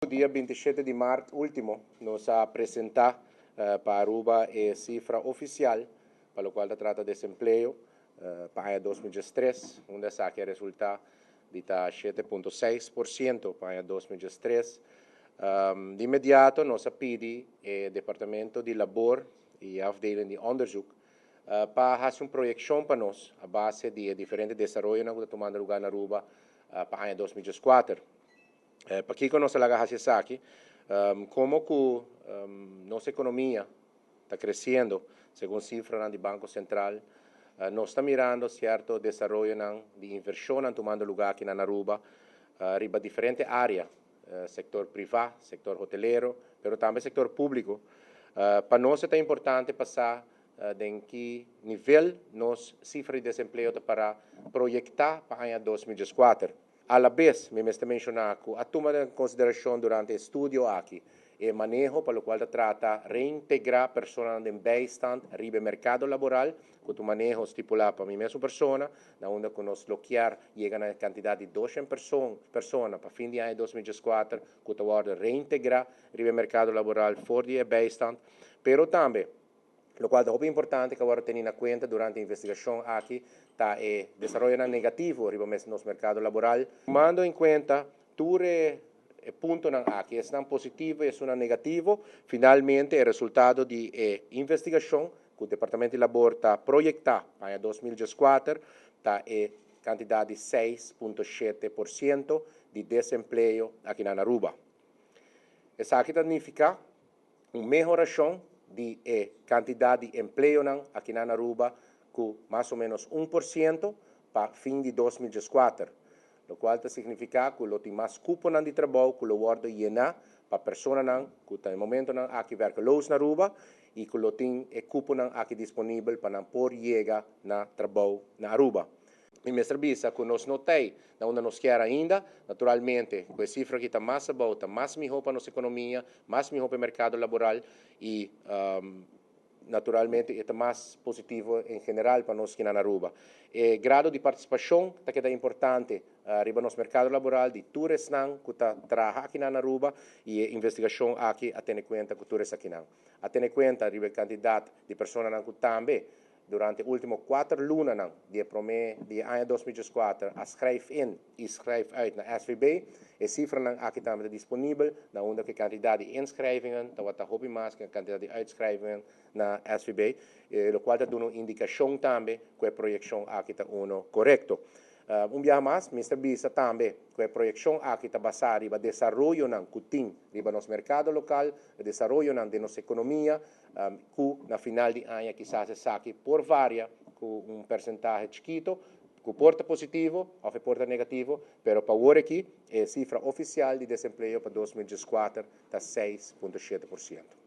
Dia 27 di maart ultimo, nos a presenta pa Aruba e cifra oficial pa loke ta trata desempleo pa aña 2013, unda esaki a resulta di ta 7.6% pa aña 2013. Di inmediato nos a pidi e Departamento di Labor y afdeling di onderzoek pa haci un proyeccion pa nos a base di diferente desaroyo cu ta tumando luga na Aruba pa aña 2014. Pakico nos a laga haci esaki? Como cu nos economia ta creciendo, segun cifra di Banco Central, nos ta mirando cierto desaroyo di inversion tumando luga aki na Aruba, riba diferente area, sector priva, sector hotelero, pero tambe sector publico. Pa nos ta importante pasa den ki nivel nos cifra di desempleo ta pa proyecta pa aña 2014. A la vez, mi mester menciona cu a tuma en consideracion durante e estudio aki e maneho pa loke ta trata reintegra persona den bijstand riba mercado laboral, cu e maneho stipula pa mi mes persona, na unda cu nos lo kier yega na cantidad di 200 persona pa fin di aña 2014, cu ta reintegra riba mercado laboral for di bijstand, pero tambe loke ta hopi importante cu awor tene na cuenta durante e investigacion aki ta e desaroyo negativo riba nos mercado laboral. Tumando en cuenta tur e punto aki, e positivo y e negativo, finalmente e resultado di e investigacion cu e Departamento di Labor ta proyecta pa 2014 ta e cantidad di 6.7% di desempleo aki na Aruba. Esaki ta significa un mehoracion di e cantidad di empleo aki na Aruba cu mas o menos 1% pa fin di 2014, loke ta significa cu lo tin mas cupo di trabou cu lo wordo yena pa persona cu ta na momento aki werkeloos na Aruba y cu lo tin e cupo aki disponibel pa nan por yega na trabou na Aruba. Mi mester bisa cu nos no tin na unda nos kier ainda, naturalmente, cu e cifra aki ta mas abou, ta mas miho pa nos economia, mas miho pa e mercado laboral y naturalmente ta mas positivo en general pa nos aki na Aruba. E grado di participacion ta keda importante riba nos mercado laboral di tur esnan cu ta traha aki na Aruba y e investigacion aki a tene cuenta cu tur esakinan. A tene cuenta riba cantidad di persona cu tambe durante ultimo 4 luna di prome di aña 2014 a schrijf in y schrijf uit na SVB. E cifra aki tambe ta disponibel, na unda cu cantidad di inschrijvingen, ta hopi mas cu cantidad di uitschrijvingen na SVB, loke ta duna un indicacion tambe cu e proyeccion aki ta uno corecto. Un biaha mas, mester bisa tambe cu e proyeccion aki ta basa riba desaroyo cu tin riba nos mercado local, desaroyo di nos economia, cu na final di aña kisas esaki por varia cu un porcentahe chikito, cu por ta positivo of por ta negativo, pero pa awor aki, e cifra oficial di desempleo pa 2014 ta 6.7%.